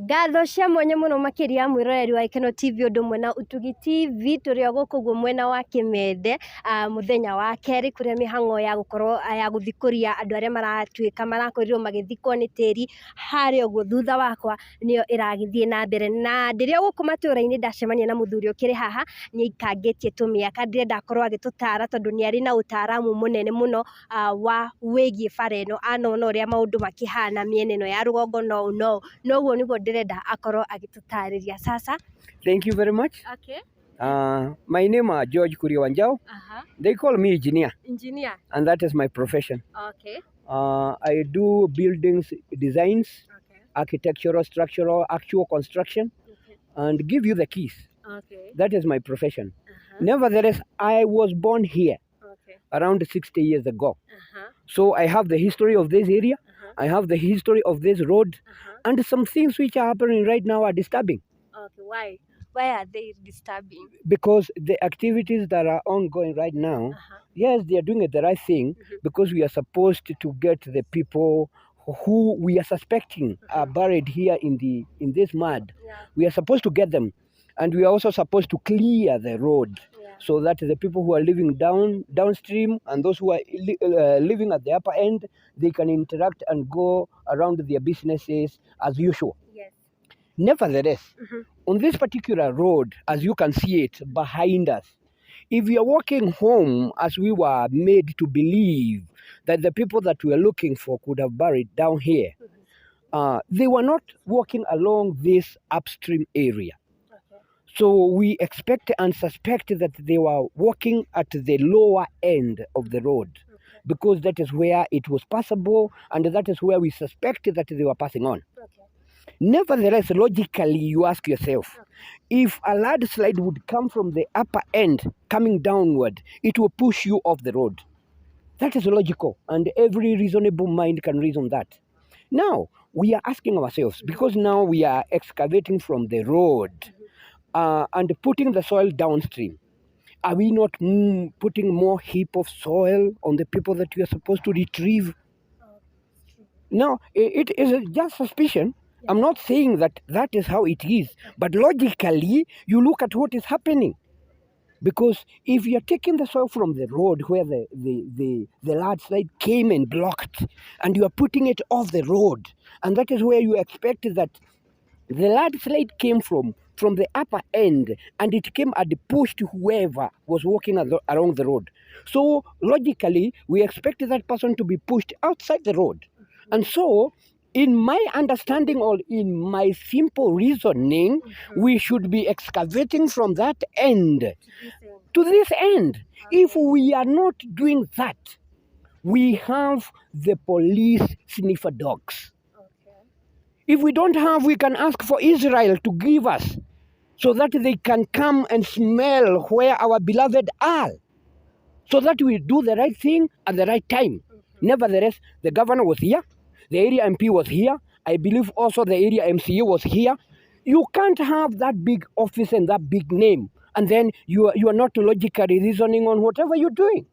Ngatho cia mwanya mũno makĩria mwĩroreri wa Gĩkeno TV ũndũ ũmwe na Ũtugi TV. Tũrĩ o gũkũ ũguo mwena wa Kĩmende, mũthenya wa kerĩ kũrĩa mĩhang'o ya gũkorwo ya gũthikũria andũ arĩa maratuĩka marakorirwo magĩthikwo nĩ tĩri harĩa ũguo thutha wakwa nĩyo ĩragĩthiĩ na mbere. Na ndĩrĩ o gũkũ matũra-inĩ ndacemania na mũthuri ũkĩrĩ haha, nĩ aikangĩtie tũmĩaka, ndĩrenda akorwo agĩtũtara tondũ nĩ arĩ na ũtaramu mũnene mũno wa wĩgiĩ bara ĩno, anona ũrĩa maũndũ makĩhana mĩena ĩno ya rũgongo no ũũ no ũũ, noguo nĩguo ndĩrenda akorwo agĩtũtarĩria. Sasa. Thank you very much. Okay. My name is George Kuria Wanjau. They call me engineer. Engineer. And that is my profession. Okay. I do buildings designs, okay, architectural, structural, actual construction, okay, and give you the keys. Okay. That is my profession. Nevertheless, I was born here, okay, around 60 years ago. So I have the history of this area. I have the history of this road, and some things which are happening right now are disturbing. Okay, why? Why are they disturbing? Because the activities that are ongoing right now, yes, they are doing the right thing, because we are supposed to get the people who we are suspecting are buried here in this mud. We are supposed to get them, and we are also supposed to clear the road, so that the people who are living downstream and those who are living at the upper end, they can interact and go around their businesses as usual. Yes. Nevertheless, on this particular road, as you can see it behind us, if you are walking home, as we were made to believe that the people that we are looking for could have buried down here, they were not walking along this upstream area. Okay. So we expect and suspect that they were walking at the lower end of the road, because that is where it was passable and that is where we suspect that they were passing on. Okay. Nevertheless, logically, you ask yourself, if a landslide would come from the upper end coming downward, it will push you off the road. That is logical, and every reasonable mind can reason that. Now, we are asking ourselves, because now we are excavating from the road and putting the soil downstream, are we not putting more heap of soil on the people that we are supposed to retrieve? No, it is just suspicion. I'm not saying that that is how it is, but logically, you look at what is happening. Because if you are taking the soil from the road where the landslide came and blocked, and you are putting it off the road, and that is where you expect that the landslide came from the upper end, and it came and pushed whoever was walking along the road. So logically, we expect that person to be pushed outside the road. And so, in my understanding or in my simple reasoning, we should be excavating from that end to this end. If we are not doing that, we have the police sniffer dogs. Okay. If we don't have, we can ask for Israel to give us so that they can come and smell where our beloved are, so that we do the right thing at the right time. Nevertheless, the governor was here, the area MP was here, I believe also the area MCA was here. You can't have that big office and that big name, and then you are not logically reasoning on whatever you're doing.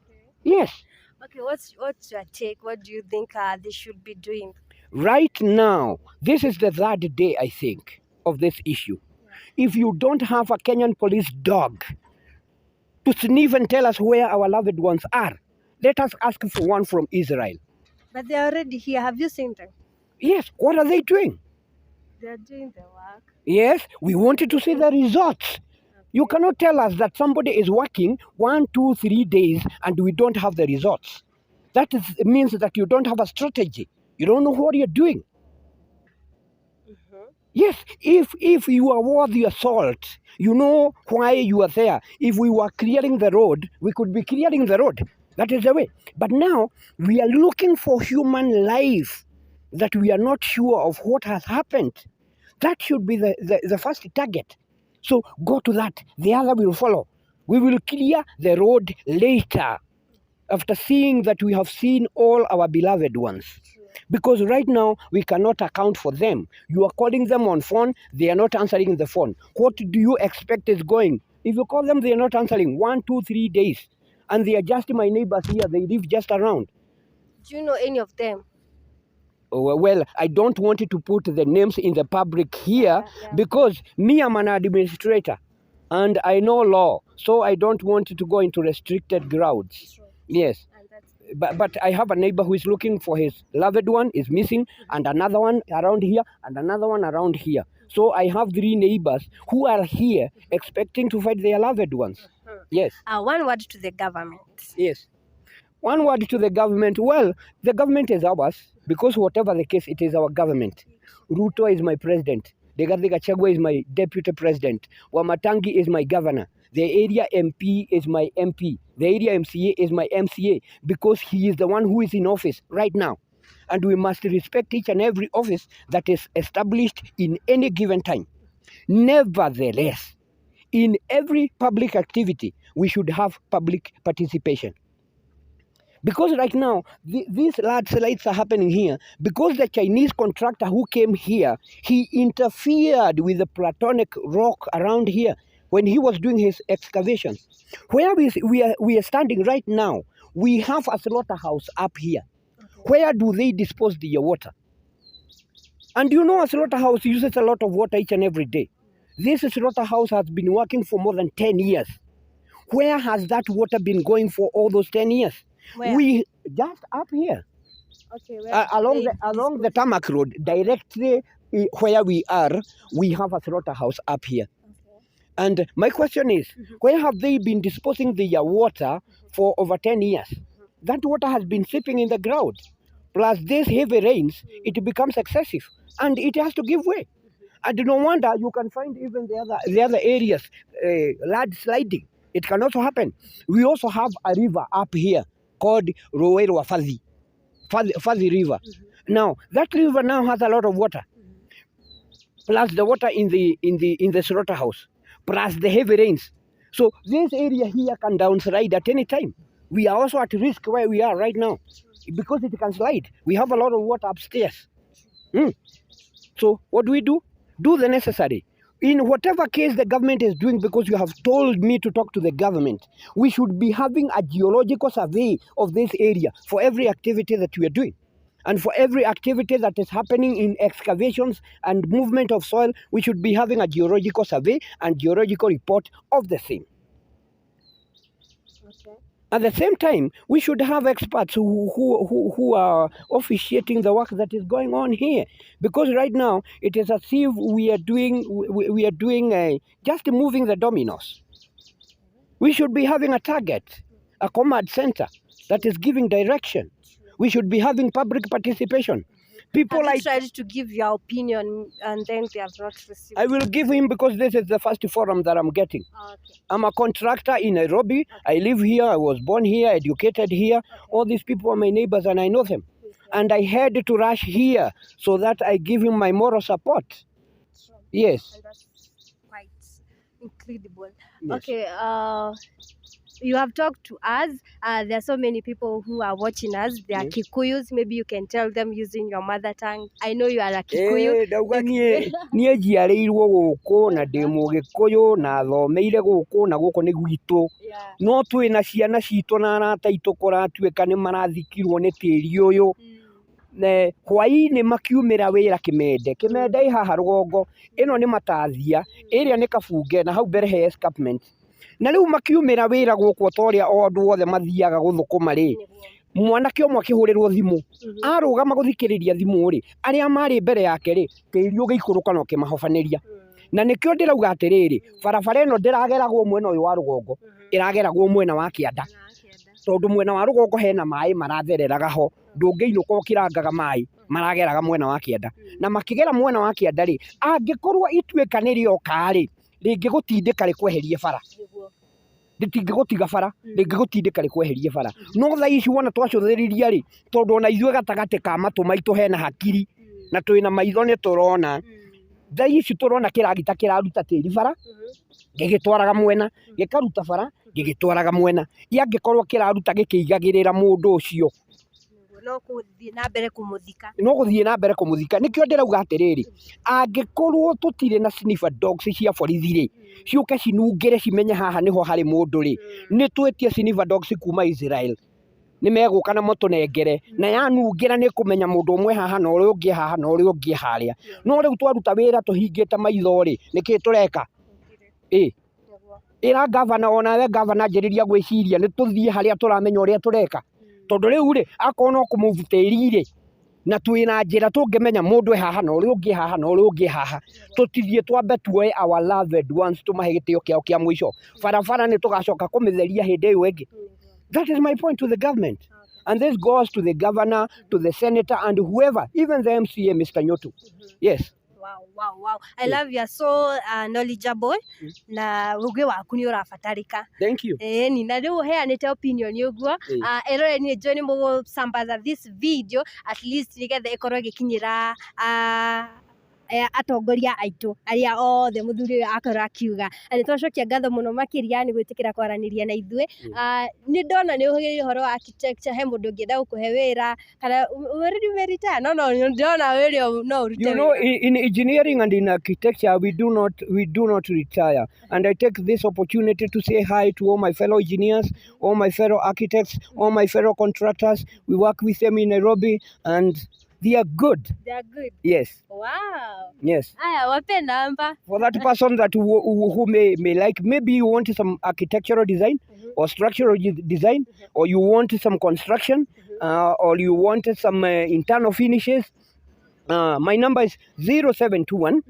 Okay. Yes. Okay, what's your take? What do you think they should be doing? Right now, this is the third day, I think, of this issue. If you don't have a Kenyan police dog to sniff and tell us where our loved ones are, let us ask for one from Israel. But they're already here. Have you seen them? Yes, what are they doing? They're doing the work. Yes, we wanted to see the results. You cannot tell us that somebody is working 1, 2, 3 days and we don't have the results. That means that you don't have a strategy. You don't know what you're doing. Yes, if you are worth your salt, you know why you are there. If we were clearing the road, we could be clearing the road. That is the way. But now we are looking for human life that we are not sure of what has happened. That should be the first target. So go to that. The other will follow. We will clear the road later after seeing that we have seen all our beloved ones. Because right now, we cannot account for them. You are calling them on phone, they are not answering the phone. What do you expect is going? If you call them, they are not answering. 1, 2, 3 days. And they are just my neighbors here. They live just around. Do you know any of them? Well, I don't want to put the names in the public here because me, I'm an administrator and I know law, so I don't want to go into restricted grounds. Yes. But I have a neighbor who is looking for his loved one, is missing, and another one around here, and another one around here. So I have three neighbors who are here expecting to find their loved ones. Yes. One word to the government. Yes. One word to the government. Well, the government is ours because whatever the case, it is our government. Ruto is my president. Rigathi Gachagua is my deputy president. Wamatangi is my governor. The area MP is my MP. The area MCA is my MCA because he is the one who is in office right now. And we must respect each and every office that is established in any given time. Nevertheless, in every public activity, we should have public participation. Because right now, these landslides are happening here because the Chinese contractor who came here, he interfered with the platonic rock around here when he was doing his excavations. Where we are standing right now, we have a slaughterhouse up here. Where do they dispose the water? And you know, a slaughterhouse uses a lot of water each and every day. This slaughterhouse has been working for more than 10 years. Where has that water been going for all those 10 years? Where? We just up here. Okay, where do Along they the tarmac road, directly where we are, we have a slaughterhouse up here. And my question is, where have they been disposing the water for over 10 years? That water has been seeping in the ground. Plus these heavy rains, it becomes excessive and it has to give way. And no wonder you can find even the other areas, landsliding. It can also happen. We also have a river up here called Rũĩ Fathi, Fathi River. Now that river now has a lot of water, plus the water in the slaughterhouse, plus the heavy rains. So this area here can downslide at any time. We are also at risk where we are right now because it can slide. We have a lot of water upstairs. So what do we do? Do the necessary. In whatever case the government is doing, because you have told me to talk to the government, we should be having a geological survey of this area for every activity that we are doing. And for every activity that is happening in excavations and movement of soil, we should be having a geological survey and geological report of the same. Okay. At the same time, we should have experts who are officiating the work that is going on here. Because right now, it is as if we are doing, we are doing just moving the dominoes. We should be having a target, a command center that is giving direction. We should be having public participation. People Have you like tried to give your opinion and then they have not received? I will give him because this is the first forum that I'm getting. Okay. I'm a contractor in Nairobi. I live here. I was born here, educated here. All these people are my neighbors and I know them. And I had to rush here so that I give him my moral support. Yes. And that's quite incredible. Yes. Okay, you have talked to us. There are so many people who are watching us. They are Yes. Kikuyus. Maybe you can tell them using your mother tongue. I know you are a Kikuyu. Ndauga niĩ njiarĩirwo gũkũ na ndĩ mũgĩkũyũ na thomeire gũkũ na gũkũ nĩ gwitũ. No twĩna ciana citũ na arata aitũ kũratuĩka nĩ marathikirwo nĩ tĩri ũyũ. Ne hwaĩ-inĩ makiumĩra wĩra Kĩmende. Kĩmende ĩ haha rũgongo, ĩno nĩ Matathia, ĩrĩa nĩ Kabunge na hau mbere he escarpment. Na rĩu makiumĩra wĩra gũkũ ta ũrĩa o andũ othe mathiaga gũthũkũma rĩ, mwanake ũmwe akĩhũrĩrwo thimũ, arũgama gũthikĩrĩria thimũ rĩ, arĩa marĩ mbere yake rĩ, tĩri ũgĩikũrũka na ũkĩmahobanĩria. Na nĩkĩo ndĩrauga atĩrĩrĩ, barabara ĩno ndĩrageragwo mwena ũyũ wa rũgongo, ĩrageragwo mwena wa kĩanda. Tondũ mwena wa rũgongo hena maĩ marathereraga ho, ndũngĩinũka ũkĩrangaga maĩ, marageraga mwena wa kĩanda. Na makĩgera mwena wa kĩanda rĩ, angĩkorwo ituĩka nĩ rĩoka rĩ, rĩngĩgũtindĩka rĩkweherie bara. Rĩtingĩgũtiga bara, rĩngĩgũtindĩka rĩkweherie bara. No thaa ici wona twacũthĩrĩria rĩ, tondũ ona ithuĩ gatagatĩ ka matũ maitũ hena hakiri, na twĩna maitho nĩ tũrona. Thaa ici tũrona kĩragita kĩraruta tĩri bara, gĩgĩtwaraga mwena, gĩkaruta bara, gĩgĩtwaraga mwena. Angĩkorwo kĩraruta gĩkĩigagĩrĩra mũndũ ũcio, No gũthiĩ na mbere kũmũthika. No gũthiĩ na mbere kũmũthika. Nĩkĩo ndĩrauga atĩrĩrĩ, angĩkorwo tũtirĩ na sniffer dogs cia borithi rĩ, ciũke cinungĩre cimenye haha nĩho harĩ mũndũ rĩ, nĩ twĩtie sniffer dogs kuma Israel. Nĩ megũka na matũnengere na yanungĩra nĩ kũmenya mũndũ ũmwe haha na ũrĩa ũngĩ haha na ũrĩa ũngĩ harĩa. No rĩu twaruta wĩra tũhingĩte maitho rĩ, nĩkĩ tũreka? Ĩ ĩra gavana, onawe gavana, anjĩrĩria gwĩciria nĩ tũthiĩ harĩa tũramenya ũrĩa tũreka, tondũ rĩu rĩ, akorwo no kũmove tĩri rĩ, na twĩna njĩra tũngĩmenya mũndũ e haha na ũrĩa ũngĩ haha na ũrĩa ũngĩ haha, tũtithiĩ twambe tuoe our loved ones, tũmahe gĩtĩo kĩao kĩa mũico. Barabara nĩ tũgacoka kũmĩtheria hĩndĩ ĩyo ĩngĩ. That is my point to the government, and this goes to the governor, to the senator and whoever, even the MCA, Mr. Nyotu. Yes. Wow. I love you, are so knowledgeable na ũgĩ waku nĩ ũrabatarĩka. Thank you. Ĩni na rĩu ũheanĩte opinion ũguo. Erore nĩ njũĩ nĩ mũgũsambaza this video at least nĩgetha ĩkorwo ĩgĩkinyĩra atongoria aitũ arĩa othe mũthuri ũyũ akorwo akiuga. Na nĩ twacokia ngatho mũno makĩria nĩ gwĩtĩkĩra kwaranĩria na ithuĩ. Nĩ ndona nĩ ũhĩgĩrĩire ũhoro wa architecture, he mũndũ ũngĩenda gũkũhe wĩra kana already umeretire, no ndĩrona wĩra no ũrute You know, wĩra. in engineering and in architecture, we do not retire. And I take this opportunity to say hi to all my fellow engineers, all my fellow architects, all my fellow contractors. We work with them in Nairobi, and they are good. They are good. Yes, Wow. yes. Aya, wape namba. For that person that who may like, maybe you want some architectural design or structural design, or you want some construction, or you want some internal finishes. My number is 0721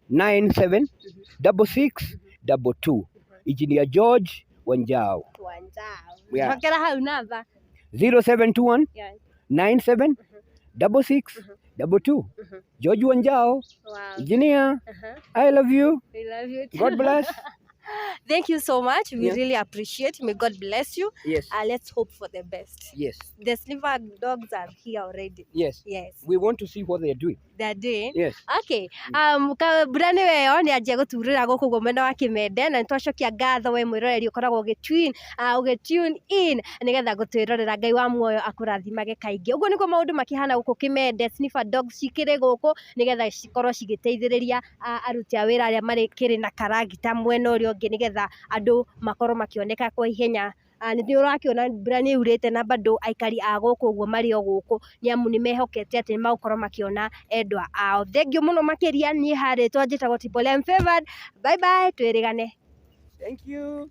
97 66 22. Engineer George Wanjao. Wanjao. Yeah. Cokera hau namba. 0721 97 66 22. George Wanjao, engineer. I love you. We love you too. God bless. Thank you so much. We really appreciate. May God bless you. Yes. Let's hope for the best. Yes. The sniffer dogs are here already. Yes. Yes. We want to see what they are doing. They're doing. Yes. Okay. Mbura nĩ weyo nĩ anjia gũturĩra gũkũ ũguo mwena wa Kĩmende, na nĩ twacokia ngatho we mwĩroreri ũkoragwo ũgĩ tune in nĩgetha gũtwĩrorera. Ngai wa muoyo akũrathimage kaingĩ. Ũguo nĩguo maũndũ makĩhana gũkũ Kĩmende. Sniffer dogs cikĩrĩ gũkũ nĩgetha cikorwo cigĩteithĩrĩria aruti a wĩra arĩa marĩ kĩrĩ na karagita mwena ũrĩa ũngĩ, nĩgetha andũ makorwo makĩoneka kwa ihenya. Nĩ ũrakĩona mbura nĩ yurĩte na bado aikari a gũkũ ũguo marĩ o gũkũ, nĩ amu nĩ mehokete atĩ nĩ megũkorwo makĩona endwa ao. Thengiũ mũno makĩria. Niĩ harĩtwa njĩtagwo Tipolem Favored. Bye bye, twĩrĩgane. Thank you.